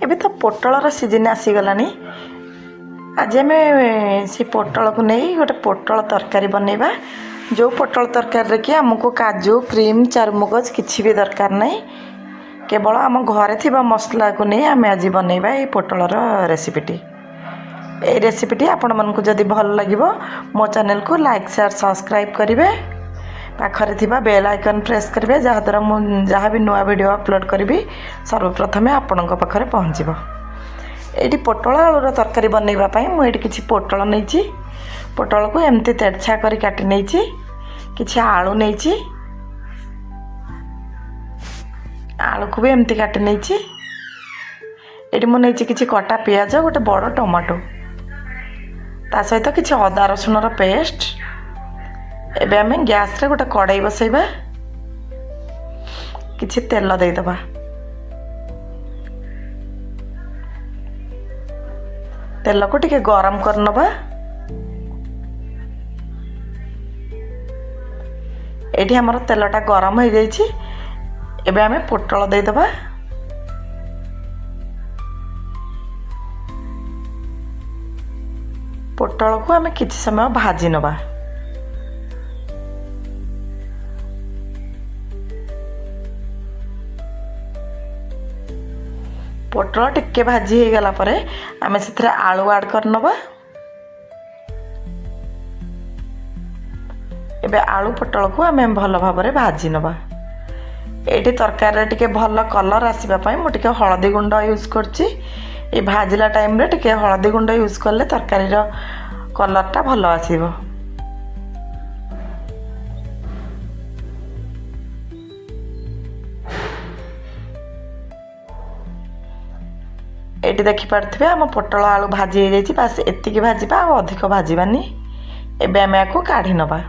ଏବେ ତ ପୋଟଳର ସିଜିନ୍ ଆସିଗଲାଣି। ଆଜି ଆମେ ସେ ପୋଟଳକୁ ନେଇ ଗୋଟେ ପୋଟଳ ତରକାରୀ ବନେଇବା, ଯେଉଁ ପୋଟଳ ତରକାରୀରେ କି ଆମକୁ କାଜୁ, କ୍ରିମ୍, ଚାରୁମଗଜ କିଛି ବି ଦରକାର ନାହିଁ। କେବଳ ଆମ ଘରେ ଥିବା ମସଲାକୁ ନେଇ ଆମେ ଆଜି ବନେଇବା ଏଇ ପୋଟଳର ରେସିପିଟି। ଏଇ ରେସିପିଟି ଆପଣମାନଙ୍କୁ ଯଦି ଭଲ ଲାଗିବ, ମୋ ଚ୍ୟାନେଲକୁ ଲାଇକ୍, ସେୟାର, ସବସ୍କ୍ରାଇବ୍ କରିବେ। ପାଖରେ ଥିବା ବେଲ୍ ଆଇକନ୍ ପ୍ରେସ୍ କରିବେ, ଯାହାଦ୍ୱାରା ମୁଁ ଯାହା ବି ନୂଆ ଭିଡ଼ିଓ ଅପଲୋଡ଼ କରିବି, ସର୍ବପ୍ରଥମେ ଆପଣଙ୍କ ପାଖରେ ପହଞ୍ଚିବ। ଏଇଠି ପୋଟଳ ଆଳୁର ତରକାରୀ ବନେଇବା ପାଇଁ ମୁଁ ଏଇଠି କିଛି ପୋଟଳ ନେଇଛି। ପୋଟଳକୁ ଏମିତି ତେରଛା କରି କାଟି ନେଇଛି। କିଛି ଆଳୁ ନେଇଛି, ଆଳୁକୁ ବି ଏମିତି କାଟି ନେଇଛି। ଏଇଠି ମୁଁ ନେଇଛି କିଛି କଟା ପିଆଜ, ଗୋଟେ ବଡ଼ ଟମାଟୋ, ତା ସହିତ କିଛି ଅଦା ରସୁଣର ପେଷ୍ଟ। ଏବେ ଆମେ ଗ୍ୟାସ୍ରେ ଗୋଟେ କଡ଼େଇ ବସେଇବା, କିଛି ତେଲ ଦେଇଦେବା। ତେଲକୁ ଟିକେ ଗରମ କରିନେବା। ଏଇଠି ଆମର ତେଲଟା ଗରମ ହେଇଯାଇଛି। ଏବେ ଆମେ ପୋଟଳ ଦେଇଦେବା। ପୋଟଳକୁ ଆମେ କିଛି ସମୟ ଭାଜି ନେବା। ପୋଟଳ ଟିକେ ଭାଜି ହେଇଗଲା ପରେ ଆମେ ସେଥିରେ ଆଳୁ ଆଡ଼୍ କରିନେବା। ଏବେ ଆଳୁ ପୋଟଳକୁ ଆମେ ଭଲ ଭାବରେ ଭାଜି ନେବା। ଏଇଠି ତରକାରୀରେ ଟିକେ ଭଲ କଲର୍ ଆସିବା ପାଇଁ ମୁଁ ଟିକେ ହଳଦୀ ଗୁଣ୍ଡ ୟୁଜ୍ କରୁଛି। ଏଇ ଭାଜିଲା ଟାଇମ୍ରେ ଟିକେ ହଳଦୀ ଗୁଣ୍ଡ ୟୁଜ୍ କଲେ ତରକାରୀର କଲର୍ଟା ଭଲ ଆସିବ। ଏଇଠି ଦେଖିପାରୁଥିବେ, ଆମ ପୋଟଳ ଆଳୁ ଭାଜି ହେଇଯାଇଛି। ବାସ୍, ଏତିକି ଭାଜିବା, ଆଉ ଅଧିକ ଭାଜିବାନି। ଏବେ ଆମେ ୟାକୁ କାଢ଼ି ନେବା।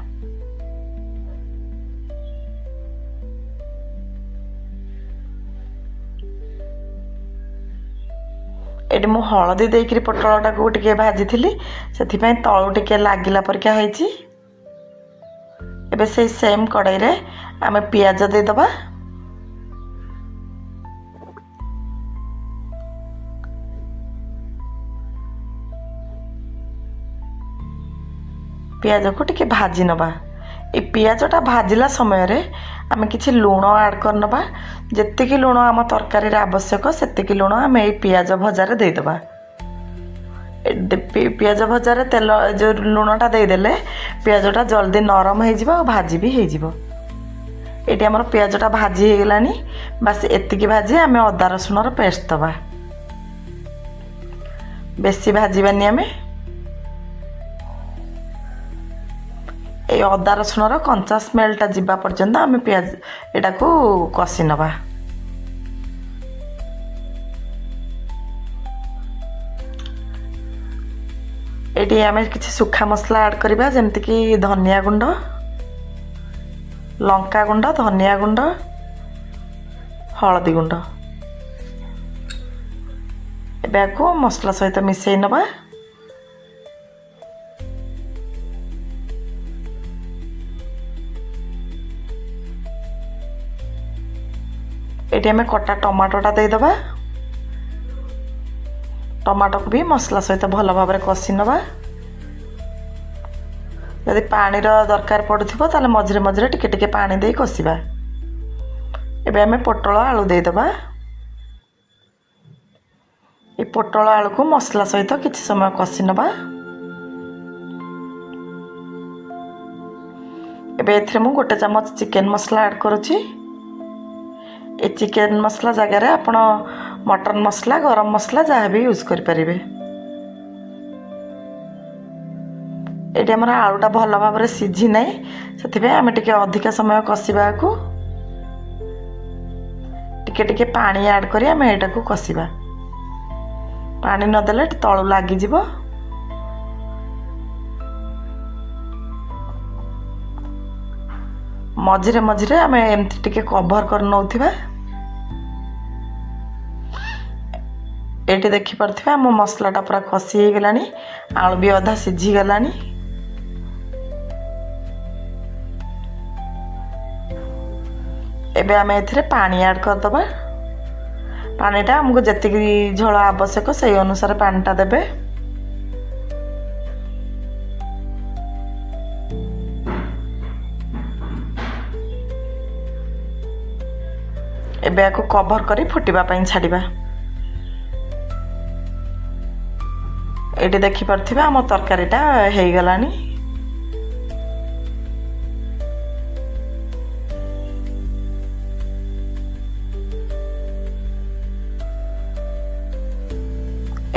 ଏଇଠି ମୁଁ ହଳଦୀ ଦେଇକିରି ପୋଟଳଟାକୁ ଟିକେ ଭାଜିଥିଲି, ସେଥିପାଇଁ ତଳୁ ଟିକେ ଲାଗିଲା ପରିକା ହେଇଛି। ଏବେ ସେଇ ସେମ୍ କଡ଼େଇରେ ଆମେ ପିଆଜ ଦେଇଦେବା। ପିଆଜକୁ ଟିକେ ଭାଜି ନେବା। ଏ ପିଆଜଟା ଭାଜିଲା ସମୟରେ ଆମେ କିଛି ଲୁଣ ଆଡ଼୍ କରିନେବା। ଯେତିକି ଲୁଣ ଆମ ତରକାରୀରେ ଆବଶ୍ୟକ, ସେତିକି ଲୁଣ ଆମେ ଏଇ ପିଆଜ ଭଜାରେ ଦେଇଦେବା। ପିଆଜ ଭଜାରେ ତେଲ ଯେଉଁ ଲୁଣଟା ଦେଇଦେଲେ ପିଆଜଟା ଜଲ୍ଦି ନରମ ହେଇଯିବ ଆଉ ଭାଜି ବି ହେଇଯିବ। ଏଇଠି ଆମର ପିଆଜଟା ଭାଜି ହେଇଗଲାଣି। ବାସ୍, ଏତିକି ଭାଜି ଆମେ ଅଦା ରସୁଣର ପେଷ୍ଟ ଦେବା। ବେଶୀ ଭାଜିବାନି ଆମେ। ଏଇ ଅଦା ରସୁଣର କଞ୍ଚା ସ୍ମେଲଟା ଯିବା ପର୍ଯ୍ୟନ୍ତ ଆମେ ପିଆଜ ଏଟାକୁ କଷି ନେବା। ଏଇଠି ଆମେ କିଛି ଶୁଖା ମସଲା ଆଡ଼୍ କରିବା, ଯେମିତିକି ଧନିଆ ଗୁଣ୍ଡ, ଲଙ୍କା ଗୁଣ୍ଡ, ଧନିଆ ଗୁଣ୍ଡ, ହଳଦୀ ଗୁଣ୍ଡ। ଏବେ ୟାକୁ ମସଲା ସହିତ ମିଶାଇ ନେବା। ଏଠି ଆମେ କଟା ଟମାଟୋଟା ଦେଇଦେବା। ଟମାଟୋକୁ ବି ମସଲା ସହିତ ଭଲ ଭାବରେ କଷି ନେବା। ଯଦି ପାଣିର ଦରକାର ପଡ଼ୁଥିବ, ତାହେଲେ ମଝିରେ ମଝିରେ ଟିକେ ଟିକେ ପାଣି ଦେଇ କଷିବା। ଏବେ ଆମେ ପୋଟଳ ଆଳୁ ଦେଇଦେବା। ଏ ପୋଟଳ ଆଳୁକୁ ମସଲା ସହିତ କିଛି ସମୟ କଷି ନେବା। ଏବେ ଏଥିରେ ମୁଁ ଗୋଟେ ଚାମଚ ଚିକେନ୍ ମସଲା ଆଡ଼୍ କରୁଛି। ଏ ଚିକେନ୍ ମସଲା ଜାଗାରେ ଆପଣ ମଟନ୍ ମସଲା, ଗରମ ମସଲା ଯାହା ବି ୟୁଜ୍ କରିପାରିବେ। ଏଇଠି ଆମର ଆଳୁଟା ଭଲ ଭାବରେ ସିଝି ନାହିଁ, ସେଥିପାଇଁ ଆମେ ଟିକେ ଅଧିକା ସମୟ କଷିବାକୁ ଟିକେ ଟିକେ ପାଣି ଆଡ଼୍ କରି ଆମେ ଏଇଟାକୁ କଷିବା। ପାଣି ନଦେଲେ ତଳୁ ଲାଗିଯିବ। ମଝିରେ ମଝିରେ ଆମେ ଏମିତି ଟିକେ କଭର୍ କରି ନେଉଥିବା। ଏଇଠି ଦେଖିପାରୁଥିବେ, ଆମ ମସଲାଟା ପୁରା କଷି ହେଇଗଲାଣି, ଆଳୁ ବି ଅଧା ସିଝିଗଲାଣି। ଏବେ ଆମେ ଏଥିରେ ପାଣି ଆଡ଼୍ କରିଦେବା। ପାଣିଟା ଆମକୁ ଯେତିକି ଝୋଳ ଆବଶ୍ୟକ ସେଇ ଅନୁସାରେ ପାଣିଟା ଦେବେ। ଏବେ ୟାକୁ କଭର୍ କରି ଫୁଟିବା ପାଇଁ ଛାଡ଼ିବା। ଏଇଠି ଦେଖିପାରୁଥିବେ, ଆମ ତରକାରୀଟା ହେଇଗଲାଣି।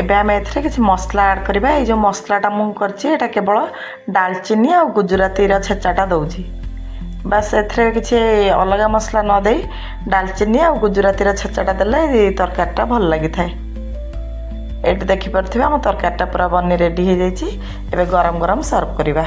ଏବେ ଆମେ ଏଥିରେ କିଛି ମସଲା ଆଡ଼୍ କରିବା। ଏଇ ଯେଉଁ ମସଲାଟା ମୁଁ କରିଛି, ଏଇଟା କେବଳ ଡାଲଚିନି ଆଉ ଗୁଜୁରାତିର ଛେଚାଟା ଦେଉଛି, ବାସ୍। ଏଥିରେ କିଛି ଅଲଗା ମସଲା ନ ଦେଇ ଡାଲଚିନି ଆଉ ଗୁଜୁରାତିର ଛେଚାଟା ଦେଲେ ଏଇ ତରକାରୀଟା ଭଲ ଲାଗିଥାଏ। ଏଇଠି ଦେଖିପାରୁଥିବେ, ଆମ ତରକାରୀଟା ପୁରା ବନି ରେଡ଼ି ହେଇଯାଇଛି। ଏବେ ଗରମ ଗରମ ସର୍ଭ କରିବା।